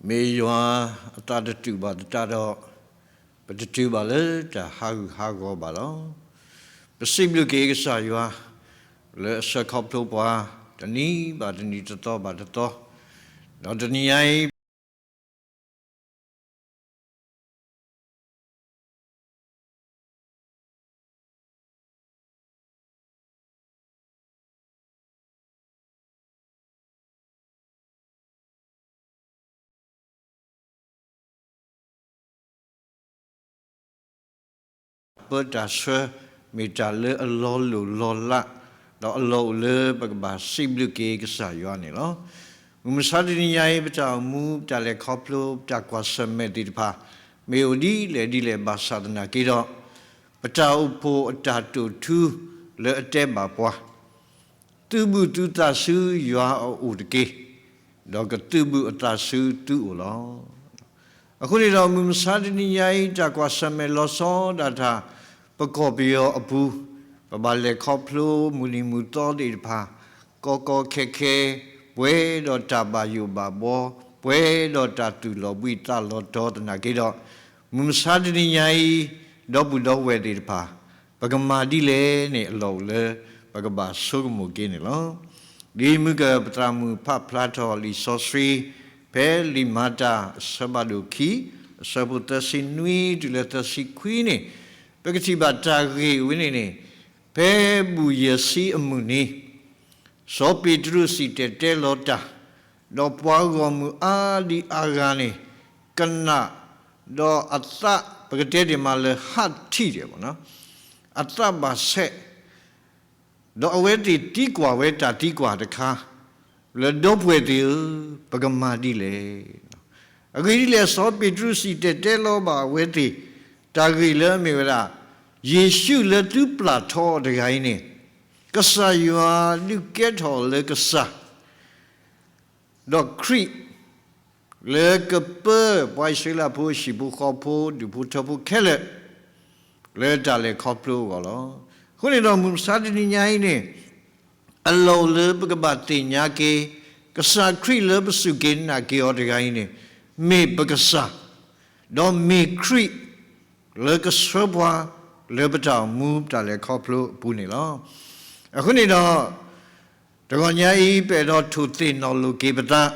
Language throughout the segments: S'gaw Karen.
မ့ၢ်ယွၤအသးတတုာ်ဘၣ်သတးဒီး, ပတတုၤဘၣ်လၢတၢ်ဟးဂူာ်ဟးဂီၤဘၣ်လီၤ. ပစံးဘျုးက့ၤကစၢ်ယွၤ လၢအဆှၢခီဖျိပှၤ တနံၤဘၣ်တနံၤ တသီဘၣ်တသီ, ဒီးတနံၤညါအံၤ ပတၢ်ဆှၢ မ့ၢ်တၢ်လၢအလီၤလိၢ်လီၤလး, ဒီးအလီၢ်အိၣ်လၢပကဘၣ်စံးဘျုးက့ၤကစၢ်ယွၤန့ၣ်လီၤ. မုၢ်မဆါတနံၤညါအံၤ ပတၢ်အိၣ်မူ ပတၢ်လဲၤခီဖျိ ပတၢ်ကွၢ်ဆၢၣ်မဲာ်သ့ၣ်တဖၣ် မ့ၢ်အိၣ်ဒ်လဲၣ်ဒ်လဲၣ်ဘၣ်ဆၣ်သနာ်က့ဒီး, ပတၢ်အိၣ်ဖှိၣ်အတၢ်တိာ်ထူလၢအတဲဘၣ်ပှၤ သုးဘူးသုသးဆူယွၤအအိၣ်တက့ၢ်, ဒီးကသုးဘူးအသးဆူသုအိၣ်လီၤ. အဃိန့ၣ်ဒီး မုၢ်မဆါတနံၤညါအံၤ တၢ်ကွၢ်ဆၢၣ်မဲာ်လီၤဆီဒၣ်တၢ် ပကီၢ်ပယီၤအပူၤ, ပဘၣ်လဲၤခီဖျိမုၢ်နံၤမုၢ်သီသ့ၣ်တဖၣ် ကီကီခဲခဲ, ပှဲၤဒီးတၢ်ဘၣ်ယိၣ်ဘၣ်ဘှီ, ပှဲၤဒီးတၢ်သူၣ်လီၤဘှံးသးလီၤတီၤသနာ်က့ဒီး, မုၢ်မဆါတနံၤညါအံၤ ဒီပုၢ်ဒီဝဲၢ်သ့ၣ်တဖၣ် ပကမၤဒ်လဲၣ်န့ၣ် အလီၢ်အိၣ်လၢပကဘၣ်ဆိကမိၣ်က့ၤန့ၣ်လီၤ. ဒ်မုၢ်ကပသးမုၢ်ဖးဖျါထီၣ်လံာ်စီဆှံ ဖဲလံာ်မၤတၢ်အဆၢဖးဒိၣ်ခံ အဆၢဖိသၢဆံနွံတုၤလၢသၢဆံခွံန့ၣ်, ပကထံၣ်ဘၣ်တၢ်ဂ့ၢ်ဝဲန့ၣ်န့ၣ်, ဖဲဘူၣ်ယဲၢ်ဆံအမုၢ်နံၤ စီၤပ့းတရူးစံၣ်တဲၤတဲလီၤတၢ်, ဒီးပှၤဂီၢ်မုၢ်အါဒံအါဂၤန့ၣ် ကနၣ်, ဒီးအသး ပကတဲဒ်မးလၢ ဟးထံၣ်ဒံးဘၣ်, အသးဘၣ်ဆဲး, ဒီးအဝဲသ့ၣ်သံကွၢ်ဝဲတၢ်သံကွၢ်တခါ, လၢဒီပုၢ်ဝဲၢ်သ့ၣ်ဧၢ, ပကမၤဒ်လဲၣ်. အဂ့ၢ်ဒ်လဲၣ် စီၤပ့းတရူးစံၣ်တဲၤတဲလီၤဘၣ်အဝဲသ့ၣ် တၢ်ဂ့ၢ်လၢအမ့ၢ်ဝဲဒၣ် ယ့ၣ်ၡူးလၢသုပျၢ်ထီအီၤတဂၤအံၤန့ၣ် ကစၢ်ယွၤဒုးကဲထီၣ်အီၤလၢကစၢ် ဒီးခရံာ် လၢကပၢပှၤအံၣ်စရ့လးဖိအဟံၣ်ဖိဃီဖိ ဒူၣ်ဖိထၢဖိခဲလၢာ် လၢတၢ်လဲၤခီဖျိအဂီၢ်လီၤ. အဃိန့ၣ်ဒီး မုၢ်မဆါတနံၤညါအံၤန့ၣ် အလီၢ်အိၣ်လၢပကဘၣ်သ့ၣ်ညါက့ၤ ကစၢ်ခရံာ်လၢပစူၢ်က့ၤနာ်က့ၤအီၤတဂၤအံၤန့ၣ် မ့ၢ်ပကစၢ် ဒီးမ့ၢ်ခရံာ် လၢကဆှၢပှၤ လၢပတၢ်အိၣ်မူပတၢ်လဲၤခီဖျိအပူၤန့ၣ်လီၤ. အဃိန့ၣ်ဒီး တဂီၤညါအံၤ ပအဲၣ်ဒိးထိၣ်သ့ၣ်နီၣ်လိာ်က့ၤပသး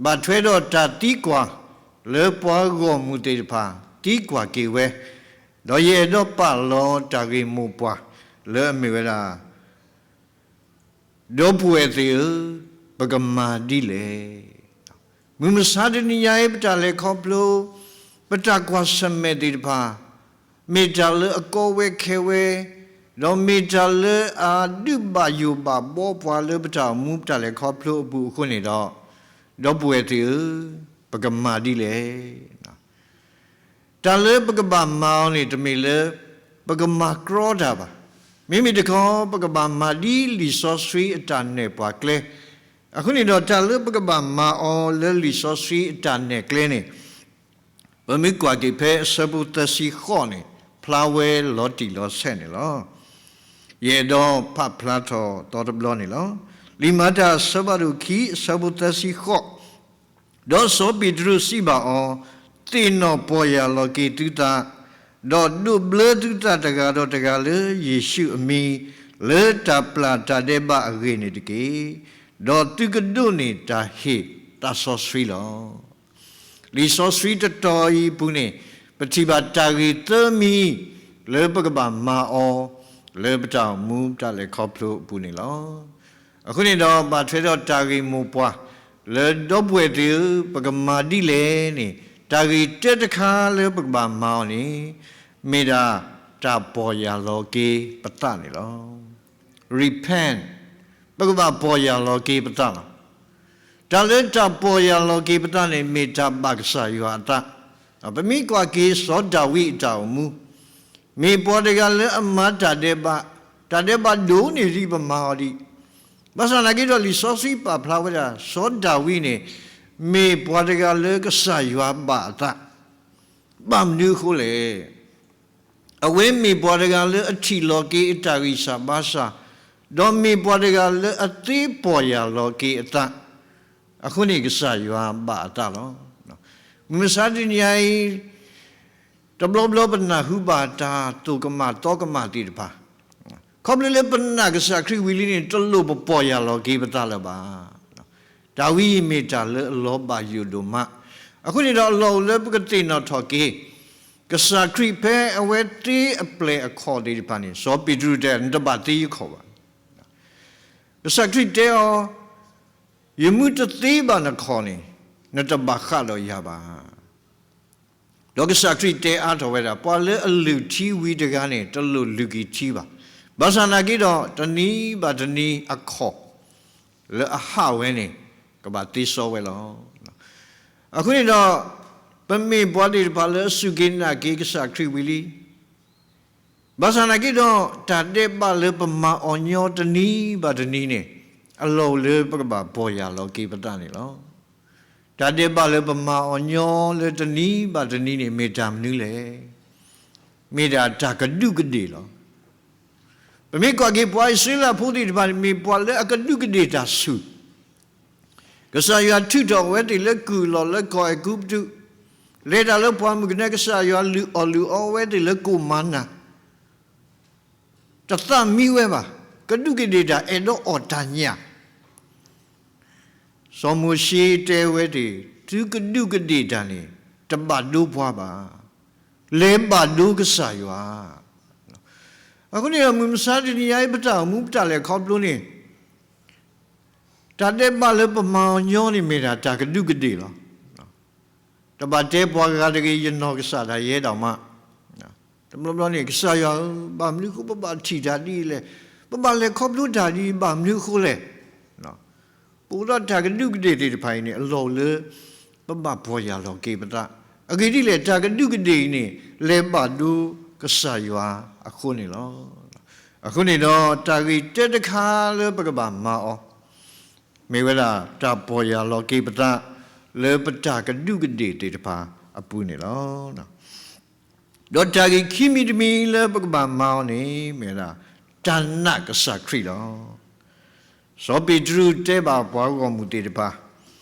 ဘၣ်ထွဲဒီးတၢ်သံကွၢ် လၢပှၤဂီၢ်မုၢ်သ့ၣ်တဖၣ် သံကွၢ်က့ၤဝဲ, ဒီးယအဲၣ်ဒိးပာ်လီၤတၢ်ဂ့ၢ်မိၢ်ပှၢ် လၢအမ့ၢ်ဝဲဒၣ် ဒီပုၢ်ဝဲၢ်သ့ၣ်ဧၢ, ပကမၤဒ်လဲၣ်. မုၢ်မဆါတနံၤညါအံၤ ပတၢ်လဲၤခီဖျိ ပတၢ်ကွၢ်ဆၢၣ်မဲာ်သ့ၣ်တဖၣ် မ့ၢ်တၢ်လၢအကီဝဲခဲဝဲ, ဒီးမ့ၢ်တၢ်လၢအဒုးဘၣ်ယိၣ်ဘၣ်ဘှီပှၤလၢပတၢ်အိၣ်မူပတၢ်လဲၤခီဖျိအပူၤအဃိန့ၣ်ဒီး, ဒီပုၢ်ဝဲၢ်သ့ၣ်ဧၢ, ပကမၤဒ်လဲၣ်. တၢ်လၢပကဘၣ်မၤအီၤန့ၣ် တမ့ၢ်လၢ ပကမၤကြီတၢ်ဘၣ်. မ့မ့ၢ်တခီ ပကဘၣ်မၤဒ်လံာ်စီဆှံအတၢ်နဲၣ်ပှၤကျဲ. အဃိန့ၣ်ဒီး တၢ်လၢပကဘၣ်မၤအီၤလၢလံာ်စီဆှံအတၢ်နဲၣ်ကျဲန့ၣ် ပမ့ၢ်ကွၢ်က့ၤဖဲအဆၢဖိသၢဆံဃိးန့ၣ် ဖျါဝဲလီၤတံၢ်လီၤဆဲးန့ၣ်လီၤ. ယအဲၣ်ဒိးဖးဖျါထီၣ်သီတဘျီန့ၣ်လီၤ. လံာ်မၤတၢ်အဆၢဖးဒိၣ်ခံ အဆၢဖိသၢဆံဃိး ဒီးစီၤပ့းတရူးစံးဘၣ်အီၤ, သ့ၣ်နီၣ်ပီၢ်ယၢ်လီၤက့ၤသုသး, ဒီးဒိးဘျၢသုသးတဂၤဒီးတဂၤလၢယ့ၣ်ၡူးအမံၤ, လၢတၢ်ပျၢ်တၢ်ဒဲးဘးအဂ့ၢ်န့ၣ်တက့ၢ်. ဒီးသုကဒိးန့ၢ်တၢ်ဟ့ၣ်သးစီဆှံလီၤ. လံာ်စီဆှံတတီၤအံၤအပူၤန့ၣ် ပထံၣ်ဘၣ်တၢ်ဂ့ၢ်သၢမံၤ လၢပကဘၣ်မၤအီၤ လၢပတၢ်အိၣ်မူတၢ်လဲၤခီဖျိအပူၤန့ၣ်လီၤ. အဃိန့ၣ်ဒီး ဘၣ်ထွဲဒီးတၢ်ဂ့ၢ်မိၢ်ပှၢ် လၢဒီပုၢ်ဝဲၢ်သ့ၣ်ဧၢ, ပကမၤဒ်လဲၣ်န့ၣ် တၢ်ဂ့ၢ်တၢတခါလၢပကဘၣ်မၤအီၤန့ၣ် မ့ၢ်ဒၣ်တၢ်ပီၢ်ယၢ်လီၤက့ၤပသးန့ၣ်လီၤ. Repent, ပကဘၣ်ပီၢ်ယၢ်လီၤက့ၤပသးလီၤ. တၢ်လၢတၢ်ပီၢ်ယၢ်လီၤက့ၤပသးန့ၣ် မ့ၢ်တၢ်ဘၣ်ကစၢ်ယွၤအသး. ပမ့ၢ်ကွၢ်က့ၤစီၤဒၤဝံးအတၢ်အိၣ်မူ, မ့ၢ်ပှၤတဂၤလၢအမၤတၢ်ဒဲးဘး, တၢ်ဒဲးဘးဒိၣ်န့ၢ်ဒံးပမၤအီၤဒံး. ဘၣ်ဆၣ်သနာ်က့ဒီး လံာ်စီဆှံပာ်ဖျါဝဲဒၣ် စီၤဒၤဝံးန့ၣ် မ့ၢ်ပှၤတဂၤလၢကစၢ်ယွၤဘၣ်အသး. ဘၣ်မနုၤအဃိလဲၣ်. အဝဲမ့ၢ်ပှၤတဂၤလၢအထံၣ်လီၤက့ၤအတၢ်ဂံၢ်စၢ်ဘါစၢ်, ဒီးမ့ၢ်ပှၤတဂၤလၢအသ့ပီၢ်ယၢ်လီၤက့ၤအသး, အဃိန့ၣ်ကစၢ်ယွၤဘၣ်အသးလီၤ. မုၢ်မဆါတနံၤအံၤ တဘျီဘျီပနၢ်ဟူဘၣ်တၢ်သိၣ်ကမၣ်သီကမၣ်သ့ၣ်တဖၣ်, ခီဖျိလၢပနာ်ကစၢ်ခရံာ်ဝံၤလံန့ၣ် တလိၣ်ပပီၢ်ယၢ်လီၤက့ၤပသးလၢၤဘၣ်. တၢ်ဝဲအံၤမ့ၢ်တၢ်လၢအလီၤဘၣ်ယိၣ်ဒိၣ်မး, အဃိန့ၣ်ဒီးအလီၢ်အိၣ်လၢပကသ့ၣ်နီၣ်ထီၣ်က့ၤ ကစၢ်ခရံာ်ဖဲအဝဲသ့အပျဲၢ်အခီၣ်သ့ၣ်တဖၣ်န့ၣ် စီၤပ့းတရူးတဲ နတဘၣ်သ့ယခီၣ်ဘၣ်. ကစၢ်ခရံာ်တဲအီၤ, ယမူတသ့ဘၣ်နခီၣ်န့ၣ် နတဘၣ်ဃးဒီးယၤဘၣ်. ဒီးကစၢ်ခရံာ်တဲအါထီၣ်ဝဲဒၣ် ပှၤလၢအလုၢ်ထံဝံၤတဂၤန့ၣ် တလိၣ်လုၢ်က့ၤထံဘၣ်. ဘၣ်ဆၣ်နာ်က့ဒီး တနံၤဘၣ်တနံၤအခီၣ် လၢအဟးဝဲန့ၣ် ကဘၣ်သ့စီဝဲလီၤ. အဃိန့ၣ်ဒီး ပမ့ၢ်ပှၤသ့ၣ်တဖၣ်လၢအစူၢ်က့ၤနာ်က့ၤကစၢ်ခရံာ်ဝံၤလံ ဘၣ်ဆၣ်နာ်က့ဒီး တၢ်ဒဲးဘးလၢပမၤအီၤညီတနံၤဘၣ်တနံၤန့ၣ် အလီၢ်အိၣ်လၢပကဘၣ်ပီၢ်ယၢ်လီၤက့ၤပသးန့ၣ်လီၤ. တၢ်ဒဲးဘးလၢပမၤအီၤညီလၢတနံၤဘၣ်တနံၤန့ၣ် မ့ၢ်တၢ်မနုၤလဲၣ်. မ့ၢ်ဒၣ်တၢ်ကဒူးကဒ့ၣ်လီၤ. ပမ့ၢ်ကွၢ်က့ၤပှၤအံၣ်စရ့လးဖိသ့ၣ်တဖၣ်န့ၣ် မ့ၢ်ပှၤလၢအကဒူးကဒ့ၣ်တၢ်ဆူၣ် ကစၢ်ယွၤထုးထီၣ်အဝဲသ့ၣ်လၢကုၢ်အလီၢ်လၢကီၢ်အဲၤကူပတူး, လဲၤတၢ်လၢပှၢ်မုၢ်ကနၢ ကစၢ်ယွၤလုၢ်အီၣ်လုၢ်အီအဝဲသ့ၣ်လၢကိၣ်မၤနၤ, တသးမံဝဲဘၣ်, ကဒူးကဒ့ၣ်တၢ်အဲၣ်ဒိးအီၣ်တၢ်ညၣ်. စီၤမိၤၡ့တဲဝဲသ့ၣ် သုကဒူးကဒ့ၣ်တၢ်န့ၣ် တဘၣ်ဒိပှၤဘၣ်, လဲၤဘၣ်ဒိကစၢ်ယွၤ. အဃိန့ၣ်ဒီး မုၢ်မဆါတနံၤညါအံၤ ပတၢ်အိၣ်မူပတၢ်လဲၤခီဖျိန့ၣ် တၢ်ဒဲးဘးလၢပမၤအီၤညီန့ၣ်မ့ၢ်ဒၣ်တၢ်ကဒူးကဒ့ၣ်လီၤ. တဘၣ်တဲပှၤဂၤတဂ့ၤ ယနီၢ်ကစၢ်ဒၣ်ယဲဒၣ်မး, တဘျီဘျီန့ၣ် ကစၢ်ယွၤဧၢ, ဘၣ်မနုၤအဃိပဘၣ်ထံၣ်တၢ်ဒ်အံၤလဲၣ်, ပဘၣ်လဲၤခီဖျိတၢ်ဒ်အံၤ ဘၣ်မနုၤအဃိလဲၣ်. ပအိၣ်ဒီးတၢ်ကဒူးကဒ့ၣ်သ့ၣ်တဖၣ်အံၤန့ၣ် အလီၢ်အိၣ်လၢ ပဘၣ်ပီၢ်ယၢ်လီၤက့ၤပသး, အဂ့ၢ်ဒ်လဲၣ် တၢ်ကဒူးကဒ့ၣ်အံၤန့ၣ် လဲၤဘၣ်ဒိကစၢ်ယွၤအဃိန့ၣ်လီၤ. အဃိန့ၣ်ဒီး တၢ်ဂ့ၢ်တၢတခါလၢပကဘၣ်မၤအီၤ မ့ၢ်ဝဲဒၣ်တၢ်ပီၢ်ယၢ်လီၤက့ၤပသး လၢပတၢ်ကဒူးကဒ့ၣ်သ့ၣ်တဖၣ်အပူၤန့ၣ်လီၤ. ဒီးတၢ်ဂ့ၢ်ခံမံၤတမံၤလၢပကဘၣ်မၤအီၤန့ၣ် မ့ၢ်ဝဲဒၣ် တၢ်နာ်ကစၢ်ခရံာ်လီၤ. စီၤပ့းတရူးတဲဘၣ်ပှၤဂီၢ်မုၢ်သ့ၣ်တဖၣ်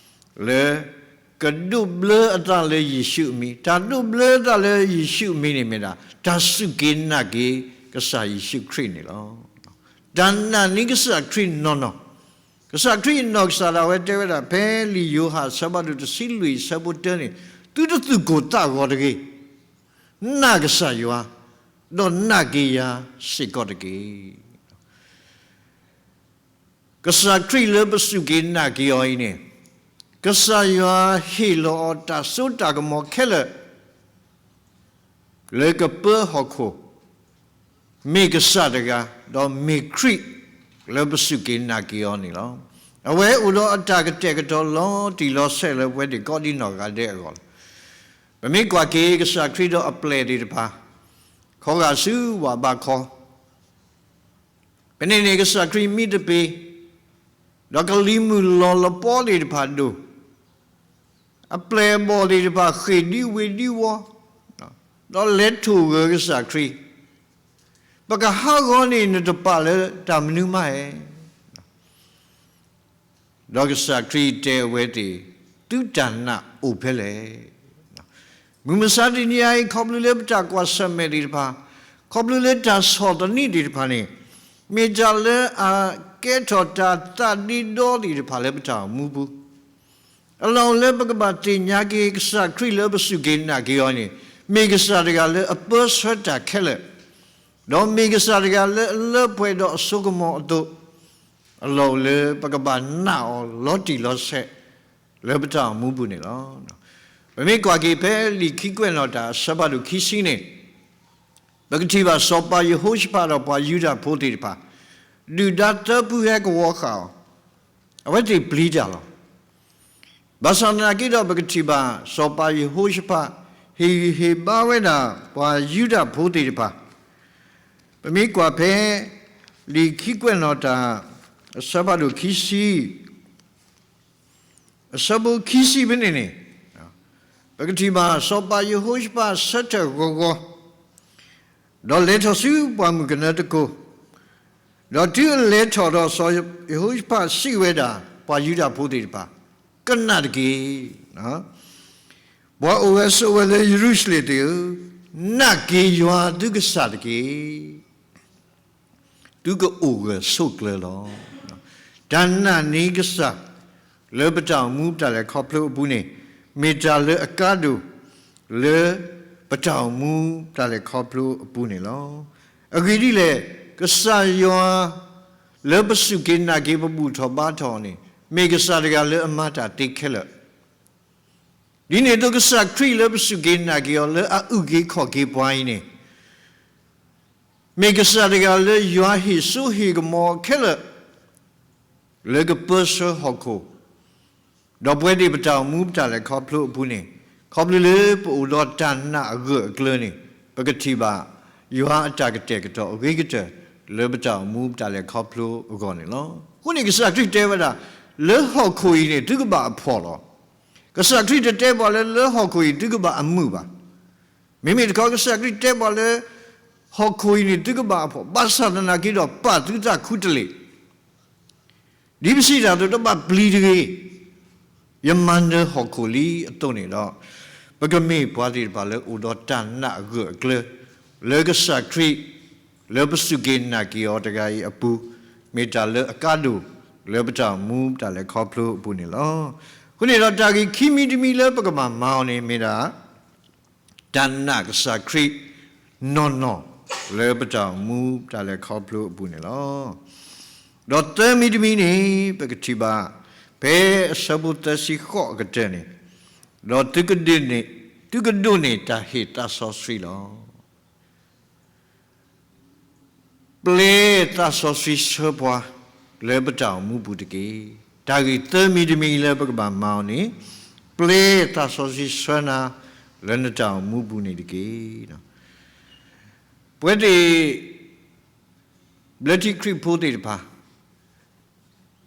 လၢ ကဒိးဘျၢအသးလၢယ့ၣ်ၡူးအမံၤ, တၢ်ဒိးဘျၢအသးလၢယ့ၣ်ၡူးအမံၤန့ၣ်မ့ၢ်ဒၣ် တၢ်စူၢ်က့ၤနာ်က့ၤကစၢ်ယ့ၣ်ၡူးခရံာ်န့ၣ်လီၤ. တၢ်နာ်န့ၢ်ကစၢ်ခရံာ်နီၢ်နီၢ်, ကစၢ်ခရံာ်အနီၢ်ကစၢ်ဒၣ်ဝဲတဲဝဲဒၣ် ဖဲလံာ်ယိၤဟၣ်အဆၢဖးဒိၣ်တဆံလွံၢ်အဆၢဖိတၢန့ၣ်, သုတသူၣ်ကိၢ်သးဂီၤတဂ့ၤ, နာ်ကစၢ်ယွၤ, ဒီးနာ်က့ၤယၤစ့ၢ်ကီးတက့ၢ်. ကစၢ်ခရံာ်လၢပစူၢ်က့ၤနာ်က့ၤအီၤအံၤန့ၣ်, ကစၢ်ယွၤဟ့ၣ်လီၤအီၤတၢ်စိတၢ်ကမီၤခဲလၢာ် လၢကပၢဟီၣ်ခိၣ်, မ့ၢ်ကစၢ်တဂၤ, ဒီးမ့ၢ်ခရံာ်လၢပစူၢ်က့ၤနာ်က့ၤအီၤန့ၣ်လီၤ. အဝဲအိၣ်ဒီးအတၢ်ကတဲာ်ကတီၤလီၤတံၢ်လီၤဆဲးလၢပဝဲသ့ၣ်ကိးဒံနီၢ်ဂၤဒဲးအဂီၢ်လီၤ. ပမ့ၢ်ကွၢ်က့ၤကစၢ်ခရံာ်ဒီးအပျဲၢ်သ့ၣ်တဖၣ်, ခီဂာ်ဆူဝးဘးခီ ပန့ၣ်န့ၣ် ကစၢ်ခရံာ်မံသပ့ၤ, ဒီးကလံၤမုၢ်လီၤလပီသ့ၣ်တဖၣ်ဒိၣ်, အပျဲၢ်အဘီၣ်သ့ၣ်တဖၣ်ဃ့ၢ်ဒံဝ့ၢ်ဒံဝီ, ဒီးလဲၤထိၣ်ဂၢၤကစၢ်ခရံာ်, ပကဟးဂီၤန့ၣ်နတပာ်လၢတၢ်မနုၤမးဧါ. ဒီးကစၢ်ခရံာ်တဲအဝဲသ့ၣ်, သုတၢ်နာ်အိၣ်ဖဲလဲၣ်. မုၢ်မဆါတနံၤအံၤ ခီဖျိလၢပတၢ်ကွၢ်ဆၢၣ်မဲာ်သ့ၣ်တဖၣ်, ခီဖျိလၢတၢ်ဆီၣ်သနံးသ့ၣ်တဖၣ်န့ၣ်, မ့ၢ်တၢ်လၢအကဲထီၣ်တၢ်သးဒ့ဒီသ့ၣ်တဖၣ်လၢပတၢ်အိၣ်မူပူၤ အလီၢ်အိၣ်လၢပကဘၣ်သ့ၣ်ညါက့ၤ ကစၢ်ခရံာ်လၢပစူၢ်က့ၤနာ်က့ၤအီၤန့ၣ်, မ့ၢ်ကစၢ်တဂၤလၢအပၢဆှၢတၢ်ခဲလၢာ်, ဒီးမ့ၢ်ကစၢ်တဂၤလၢအလၢပှဲၤဒီးအစိကမီၤအသိး, အလီၢ်အိၣ်လၢပကဘၣ်နာ်အီၤလီၤတံၢ်လီၤဆဲး လၢပတၢ်အိၣ်မူပူၤန့ၣ်လီၤ. ပမ့ၢ်ကွၢ်က့ၤဖဲလံာ်ခံကွဲးနီၣ်တၢ်အဆၢဖးဒိၣ်ခံဆံန့ၣ်, ပကထံၣ်ဘၣ်စီၤပၤယဟိၤၡဖးဒီးပှၤယူဒၤဖိသ့ၣ်တဖၣ်, ဒုၣ်ဒါသၢဖုဟဲကဝီၤဃာ်အီၤ, အဝဲသ့ၣ်ပျံၤတၢ်လီၤ. ဘၣ်ဆၣ်သနာ်က့ဒီး ပကထံၣ်ဘၣ် စီၤပၤယဟိၤၡဖး ဟ့ၣ်ဂံၢ်ဟ့ၣ်ဘါဝဲဒၣ် ပှၤယူဒၤဖိသ့ၣ်တဖၣ်, ပမ့ၢ်ကွၢ်ဖဲ လံာ်ခံကွဲးနီၣ်တၢ် အဆၢဖးဒိၣ်ခံဆံ အဆၢဖိခံဆံဖဲန့ၣ်န့ၣ်, ပကထံၣ်ဘၣ် စီၤပၤယဟိၤၡဖးဆၢထၢၣ်ဂီၤဂီၤ, ဒီးလဲၤထီၣ်ဆူပှၢ်မုၢ်ကနၢသကိး, ဒီးတုၤအလဲၤထီၣ်ဒီး စီၤယဟိၤၡဖးစံးဝဲဒၣ် ပှၤယူဒၤဖိသ့ၣ်တဖၣ်, ကနၣ်တက့ၢ်. ပှၤအိၣ်ဝဲဆိးဝဲလၢယရူၤၡလ့ၣ်သ့ၣ်ဧၢ, နာ်က့ၤယွၤသုကစၢ်တက့ၢ်. သုကအိၣ်ဂၢၢ်ဆိးကျၢၤလီၤ. တၢ်နာ်န့ၢ်ကစၢ် လၢပတၢ်အိၣ်မူပတၢ်လဲၤခီဖျိအပူၤန့ၣ် မ့ၢ်တၢ်လၢအကါဒိၣ် လၢပတၢ်အိၣ်မူပတၢ်လဲၤခီဖျိအပူၤန့ၣ်လီၤ. အဂ့ၢ်ဒ်လဲၣ်, ကစၢ်ယွၤ လၢပစူၢ်က့ၤနာ်က့ၤ ပဘူၣ်ထီၣ်ဘါထီၣ်အီၤန့ၣ် မ့ၢ်ကစၢ်တဂၤလၢအမၤတၢ်သ့ခဲလၢာ်. ဒ်န့ၣ်အသိး ကစၢ်ခရံာ်လၢပစူၢ်က့ၤနာ်က့ၤအီၤ လၢအအုၣ်က့ၤခီၣ်က့ၤပှၤအံၤန့ၣ် မ့ၢ်ကစၢ်တဂၤလၢယွၤဟ့ၣ်စိဟ့ၣ်ကမီၤခဲလၢာ် လၢကပၢဆှၢဟီၣ်ခိၣ်, ဒီးပဝဲသ့ၣ်ပတၢ်အိၣ်မူပတၢ်လဲၤခီဖျိအပူၤန့ၣ်, ခီဖျိလၢပအိၣ်ဒီးတၢ်နာ်အဂၢၢ်အကျၢၤန့ၣ် ပကထံၣ်ဘၣ် ယွၤအတၢ်ကတဲာ်ကတီၤအဂ့ၤကတၢၢ် လၢပတၢ်အိၣ်မူပတၢ်လဲၤခီဖျိအဂီၢ်န့ၣ်လီၤ. အဃိန့ၣ် ကစၢ်ခရံာ်တဲဝဲဒၣ်, လၢဟီၣ်ခိၣ်အံၤန့ၣ် သုကဘၣ်အဖှီၣ်လီၤ. ကစၢ်ခရံာ်တတဲပှၤလၢ လၢဟီၣ်ခိၣ်အံၤသုကဘၣ်အမုာ်ဘၣ်. မ့မ့ၢ်တခီ ကစၢ်ခရံာ်တဲပှၤလၢ ဟီၣ်ခိၣ်အံၤန့ၣ် သုကဘၣ်အဖှီၣ်, ဘၣ်ဆၣ်သနာ်က့ဒီး ပာ်သုသးခူတလ့ၢ် ဒ်ပစံးတၢ်အသိး တဘၣ်ပျံၤတဂ့ၤ, ယမၤနၢၤဟီၣ်ခိၣ်လံအသိးန့ၣ်ဒီး, ပကမ့ၢ်ပှၤသ့ၣ်တဖၣ်လၢအိၣ်ဒီးတၢ်နာ်အဂၢၢ်အကျၢၤ လၢကစၢ်ခရံာ် လၢပစူၢ်က့ၤနာ်က့ၤအီၤတဂၤအံၤအပူၤ, မ့ၢ်တၢ်လၢအကါဒိၣ် လၢပတၢ်အိၣ်မူပတၢ်လဲၤခီဖျိအပူၤန့ၣ်လီၤ. အဃိန့ၣ်ဒီး တၢ်ဂ့ၢ်ခံမံၤတမံၤလၢပကဘၣ်မၤအီၤန့ၣ် မ့ၢ်ဒၣ် တၢ်နာ်ကစၢ်ခရံာ်နီၢ်နီၢ် လၢပတၢ်အိၣ်မူတၢ်လဲၤခီဖျိအပူၤန့ၣ်လီၤ. ဒီးသၢမံၤတမံၤန့ၣ် ပကထံၣ်ဘၣ် ဖဲအဆၢဖိသၢဆံဃိးအကတၢၢ်န့ၣ်, ဒီးသုကဒိးန့ၢ်, သုကဒိးန့ၢ်တၢ်ဟ့ၣ်သးစီဆှံလီၤ. ပျဲသးစီဆှံဆှၢပှၤ လၢပတၢ်အိၣ်မူပူၤတက့ၢ်. တၢ်ဂ့ၢ်သၢမံၤတမံၤလၢပကဘၣ်မၤအီၤန့ၣ်, ပျဲသးစီဆှံဆှၢနၤ လၢနတၢ်အိၣ်မူပူၤန့ၣ်တက့ၢ်. ပဝဲသ့ၣ် ဘျၢထံခရံာ်ဖိသ့ၣ်တဖၣ်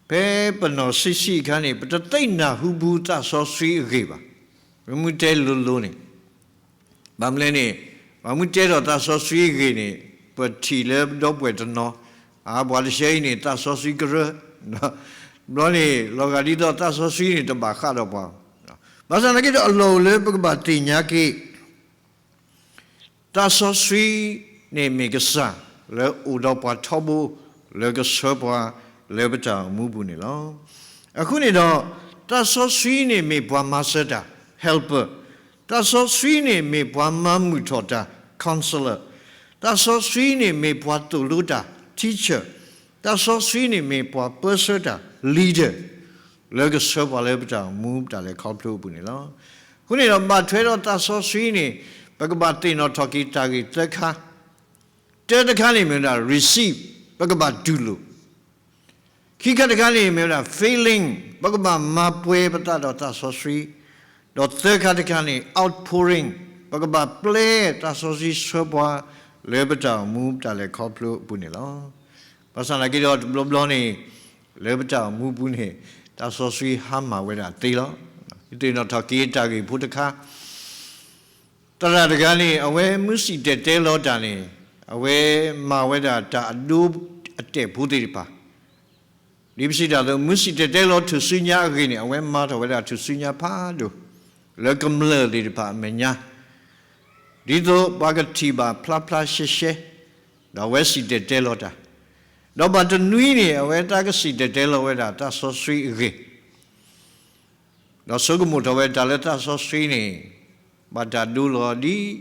ဖဲပနီၢ်ဆံးဆံးအခါန့ၣ် ပတသ့ၣ်နၢ်ဟူဘူးသးစီဆှံအဂ့ၢ်ဘၣ်. ပမ့ၢ်တဲလိၤလိၤန့ၣ်, ဘၣ်မနုၤလဲၣ်န့ၣ်, ပမ့ၢ်တဲဒီးသးစီဆှံအဂ့ၢ်န့ၣ် ပထံၣ်လၢဒီပုၢ်ဝဲၢ်တနီၤ, အါ ပှၤတဆၢအံၤန့ၣ် သးစီဆှံကရၢ, ဘျီန့ၣ် လီၤဂာ်ဒ်သိးသးစီဆှံန့ၣ် တဘၣ်ဃးဒီးပှၤ, ဘၣ်ဆၣ်သနာ်က့ဒီး အလီၢ်အိၣ်လၢပကဘၣ်သ့ၣ်ညါက့ၤ သးစီဆှံန့ၣ်မ့ၢ်ကစၢ်လၢအိၣ်ဒီးပှၤထီဘိ လၢကဆှၢပှၤ လၢပတၢ်အိၣ်မူပူၤန့ၣ်လီၤ. အဃိန့ၣ်ဒီး သးစီဆှံန့ၣ်မ့ၢ်ပှၤမၤစၢၤတၢ် helper, သးစီဆှံန့ၣ်မ့ၢ်ပှၤမၤမုာ်ထီၣ်တၢ် counselor, သးစီဆှံန့ၣ်မ့ၢ်ပှၤသိၣ်လိတၢ် teacher, သးစီဆှံန့ၣ်မ့ၢ်ပှၤပၢဆှၢတၢ် leader လၢကဆှၢပှၤလၢပတၢ်အိၣ်မူပတၢ်လဲၤခီဖျိအပူၤန့ၣ်လီၤ. အဃိန့ၣ်ဒီး ဘၣ်ထွဲဒီးသးစီဆှံန့ၣ် ပကဘၣ်သ့ၣ်နီၣ်ထီၣ်က့ၤတၢ်ဂ့ၢ်သၢခါ, တၢတခါန့ၣ်မ့ၢ်ဝဲဒၣ် receive, ပကဘၣ်တူၢ်လိာ်, ခံခါတခါန့ၣ်မ့ၢ်ဝဲဒၣ် filling, ပကဘၣ်မၤပှဲၤပသးဒီးသးစီဆှံ, ဒီးသၢခါတခါန့ၣ် outpouring, ပကဘၣ်ပျဲသးစီဆှံဆှၢပှၤ လၢပတၢ်အိၣ်မူပတၢ်လဲၤခီဖျိအပူၤန့ၣ်လီၤ. ဘၣ်ဆၣ်သနာ်က့ဒီး တဘျီဘျီန့ၣ် လၢပတၢ်အိၣ်မူပူၤန့ၣ် သးစီဆှံဟါမၢ်ဝဲဒၣ်သ့လီၤ. ယသ့ၣ်နီၣ်ထီၣ်က့ၤတၢ်ဂ့ၢ်ဖိတခါ, သရၣ်တဂၤန့ၣ် အဝဲမ့ၢ်စံၣ်တဲၤတဲလီၤတၢ်န့ၣ် အဝဲမၤဝဲဒၣ်တၢ်အဒိအတဲာ်ဖိသ့ၣ်တဖၣ် ဒ်ပစံးတၢ်အသိး မ့ၢ်စံၣ်တဲၤတဲလီၤထူၣ်စုညါအဂ့ၢ်န့ၣ် အဝဲမၤထီၣ်ဝဲဒၣ်ထူၣ်စုညါဖးဒိၣ် လၢကမျၢၢ်သ့ၣ်တဖၣ်အမဲာ်ညါ, ဒ်သိးပှၤကထံၣ်ဘၣ်ဖျါဖျါရှဲရှဲ, ဒီးအဝဲစံၣ်တဲၤတဲလီၤတၢ်, ဒီးဘၣ်တနွံန့ၣ် အဝဲသးကစံၣ်တဲၤတဲလီၤဝဲဒၣ်သးစီဆှံအဂ့ၢ် ဒီးဆိကမိၣ်ထီၣ်ဝဲတၢ်လၢသးစီဆှံန့ၣ် ဘၣ်တၢ်ဒိလီၤဒ်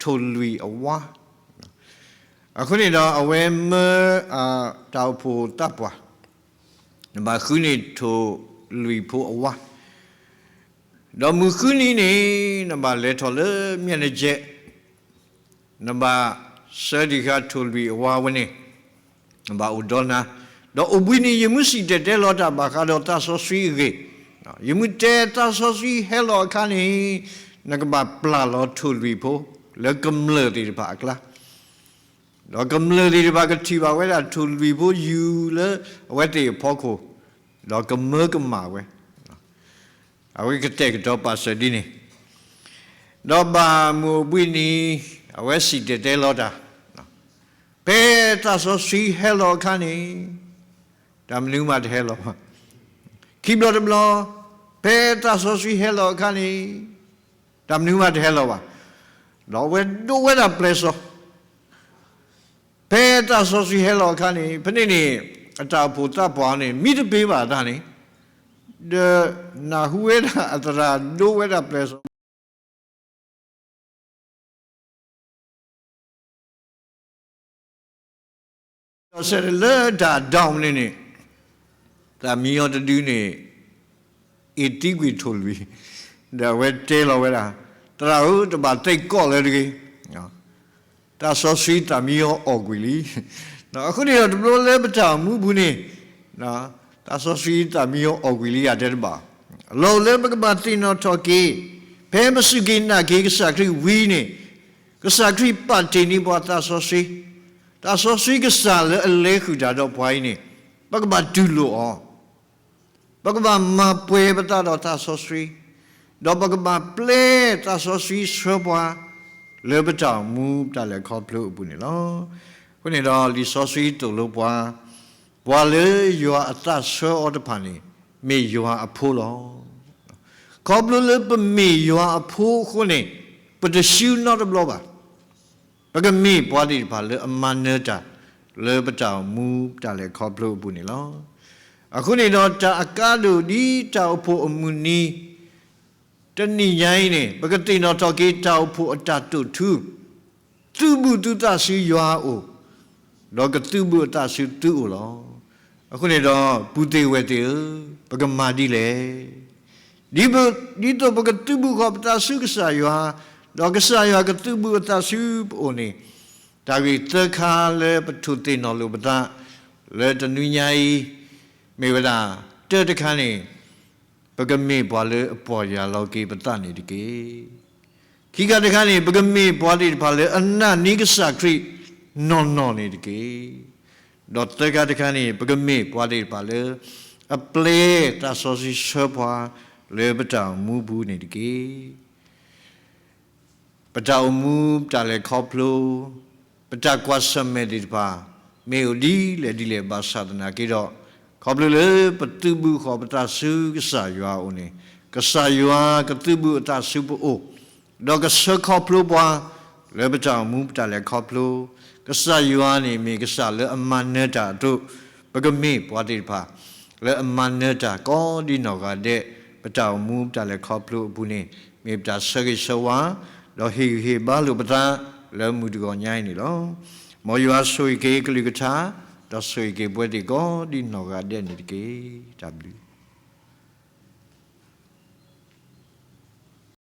ထိၣ်လွံၢ်အဝါ, အဃိန့ၣ်ဒီးအဝဲမၢ တၢ်အိၣ်ဖှိၣ်သးပှၢ်, နဘၣ်ဃုန့ၢ်ထိၣ်လွံၢ်ဖိအဝါ, ဒီးမုၢ်ဃုနံၤန့ၣ် နဘၣ်လဲၤထီၣ်လၢမၠဲၣ်နကဲး, နဘၣ်စၢဒံးဃာ်ထိၣ်လွံၢ်အဝါဝဲန့ၣ်, နဘၣ်အိၣ်ဒီးနၤ, ဒီးအိၣ်ဘှံးနံၤ ယမ့ၢ်စံၣ်တဲၤတဲလီၤတၢ်ဘၣ်ဃးဒီးသးစီဆှံအဂ့ၢ်, ယမ့ၢ်တဲသးစီဆှံဟဲလီၤအခါန့ၣ် နကဘၣ်ပျၢ်လီၤထိၣ်လွံၢ်ဖိ လၢကမျၢၢ်သ့ၣ်တဖၣ်အကျါ, ဒီးကမျၢၢ်သ့ၣ်တဖၣ်ကထံၣ်ဘၣ်ဝဲဒၣ်ထိၣ်လွံၢ်ဖိယူၤလၢအဝဲသ့ၣ်အဖီခိၣ်, ဒီးကမၢကမၣ်ဝဲ, အဝဲကတဲာ်ကတီၤပာ်စၢၤဒ်န့ၣ်, ဒီးဘၣ်မုၢ်အိၣ်ဘှံးနံၤ အဝဲစံၣ်တဲၤတဲလီၤတၢ်, ဖဲသးစီဆှံဟဲလီၤအခါန့ၣ် တၢ်မနုၤမးတဟဲလီၤဘၣ်. ခံဘျီတဘျီ, ဖဲသးစီဆှံဟဲလီၤအခါန့ၣ်, တၢ် တၢ်မနုၤမးတဟဲလီၤဘၣ်. ဒီးအဝဲဒိးဝဲဒၣ်ပျဲၢ်စီၤ ဖဲတၢ်စီဆှံဟဲလီၤအခါန့ၣ် ဖဲန့ၣ်န့ၣ် အတၢ်အိၣ်ဖှိၣ်သးပှၢ်န့ၣ် မံတပ့ၤဘၣ်တၢ်န့ၣ် ဒီးနၢ်ဟူဝဲဒၣ်အသရၣ်ဒိးဝဲဒၣ်ပျဲၢ်စီၤ ဒီးဆဲးလၢတၢ်ဒၣ်မနုၤန့ၣ် သၣ်မံယီၤတဒုန့ၣ် အ့ၣ်သံကွံာ်ထိၣ်လွံၢ်, ဒီးအဝဲတဲလီၤဝဲဒၣ်, သရၣ်ဧၢ, တဘၣ်သ့ၣ်ကီးလၢၤတဂ့ၤ, တၢ်စီဆှံသၣ်မံယီၤအီၣ်ကွံာ်လံ. အဃိန့ၣ်ဒီးတဘျီလၢပတၢ်အိၣ်မူပူၤန့ၣ် တၢ်စီဆှံသၣ်မံယီၤအီၣ်ကွံာ်လံယတဲတဘၣ်. အလီၢ်အိၣ်လၢပကဘၣ်သ့ၣ်နီၣ်ထီၣ်က့ၤ, ဖဲပစူၢ်က့ၤနာ်က့ၤကစၢ်ခရံာ်ဝံၤန့ၣ် ကစၢ်ခရံာ်ပာ်တ့ၢ်န့ၢ်ပှၤသးစီဆှံ, သးစီဆှံကစၢ်လၢအလဲၤဃုာ်တၢ်ဒီးပှၤအံၤန့ၣ် ပကဘၣ်တူၢ်လိာ်အီၤ, ပကဘၣ်မၤပှဲၤပသးဒီးသးစီဆှံ, ဒီးပကဘၣ်ပျဲသးစီဆှံဆှၢပှၤ လၢပတၢ်အိၣ်မူပတၢ်လဲၤခီဖျိအပူၤန့ၣ်လီၤ. အဃိန့ၣ်ဒီးလံာ်စီဆှံသိၣ်လိပှၤ, ပှၤလၢယွၤအသးဆှၢအီၤတဖၣ်န့ၣ် မ့ၢ်ယွၤအဖိလီၤ. ခီဖျိလၢပမ့ၢ်ယွၤအဖိအဃိန့ၣ် ပတဆူနီတဘျီဘၣ်. ပကမ့ၢ်ပှၤသ့ၣ်တဖၣ်လၢအမၤနၢၤတၢ် လၢပတၢ်အိၣ်မူပတၢ်လဲၤခီဖျိအပူၤန့ၣ်လီၤ. အဃိန့ၣ်ဒီးတၢ်အကါဒိၣ်ဒ်တၢ်အိၣ်ဖှိၣ်အမုၢ်နံၤ တနံၣ်ညါအံၤန့ၣ် ပကသ့ၣ်နီၣ်ထီၣ်က့ၤတၢ်အိၣ်ဖှိၣ်အတၢ်တိာ်ထူ, သုးဘူးသုသးဆူယွၤအအိၣ်, ဒီးကသုးဘူးအသးဆူသုအိၣ်လီၤ. အဃိန့ၣ်ဒီး ပုၢ်သ့ၣ်ဝဲၢ်သ့ၣ်ဧၢ, ပကမၤဒ်လဲၣ်. ဒ်သိးပကသုးဘူးဃီၤပသးဆူကစၢ်ယွၤ, ဒီးကစၢ်ယွၤကသုးဘူးအသးဆူပအိၣ်န့ၣ်, တၢ်ဂ့ၢ်သၢခါလၢပထိၣ်သ့ၣ်နီၣ်လိာ်ပသး လၢတနွံညါအံၤ, မ့ၢ်ဝဲဒၣ်, တၢတခါန့ၣ် ပကမ့ၢ်ပှၤလၢအပီၢ်ယၢ်လီၤက့ၤပသးန့ၣ်တက့ၢ်. ခံခါတခါန့ၣ် ပကမ့ၢ်ပှၤသ့ၣ်တဖၣ်လၢအနာ်န့ၢ်ကစၢ်ခရံာ်နီၢ်နီၢ်န့ၣ်တက့ၢ်. ဒီးသၢခါတခါန့ၣ် ပကမ့ၢ်ပှၤသ့ၣ်တဖၣ်လၢ အပျဲသးစီဆှံဆှၢပှၤ လၢပတၢ်အိၣ်မူပူၤန့ၣ်တက့ၢ်. ပတၢ်အိၣ်မူပတၢ်လဲၤခီဖျိ, ပတၢ်ကွၢ်ဆၢၣ်မဲာ်သ့ၣ်တဖၣ် မ့ၢ်အိၣ်ဒ်လဲၣ်ဒ်လဲၣ်ဘၣ်ဆၣ်သနာ်က့ဒီး, ခီဖျိလၢပသုးဘူးဃီၤပသးဆူကစၢ်ယွၤအအိၣ်န့ၣ်, ကစၢ်ယွၤကသုးဘူးအသးဆူပအိၣ်, ဒီးကဆှၢခီဖျိပှၤ လၢပတၢ်အိၣ်မူပတၢ်လဲၤခီဖျိ, ကစၢ်ယွၤန့ၣ်မ့ၢ်ကစၢ်လၢအမၤနၢၤတၢ်အသိး, ပကမ့ၢ်ပှၤသ့ၣ်တဖၣ် လၢအမၤနၢၤတၢ်ကိးဒံနီၢ်ဂၤဒဲး, ပတၢ်အိၣ်မူပတၢ်လဲၤခီဖျိအပူၤန့ၣ် မ့ၢ်ပတၢ်ဆၢဂ့ၤဆၢဝါ, ဒီးဟ့ၣ်ဂံၢ်ဟ့ၣ်ဘါလိာ်ပသး လၢမုၢ်တဂီၤညါအံၤန့ၣ်လီၤ. မ်ယွၤဆိၣ်ဂ့ၤက့ၤကလုၢ်ကထါ, ဒီးဆိၣ်ဂ့ၤက့ၤပဝဲသ့ၣ်ကိးဒံနီၢ်ဂၤဒဲးန့ၣ်တက့ၢ်. တၢ်ဘျုး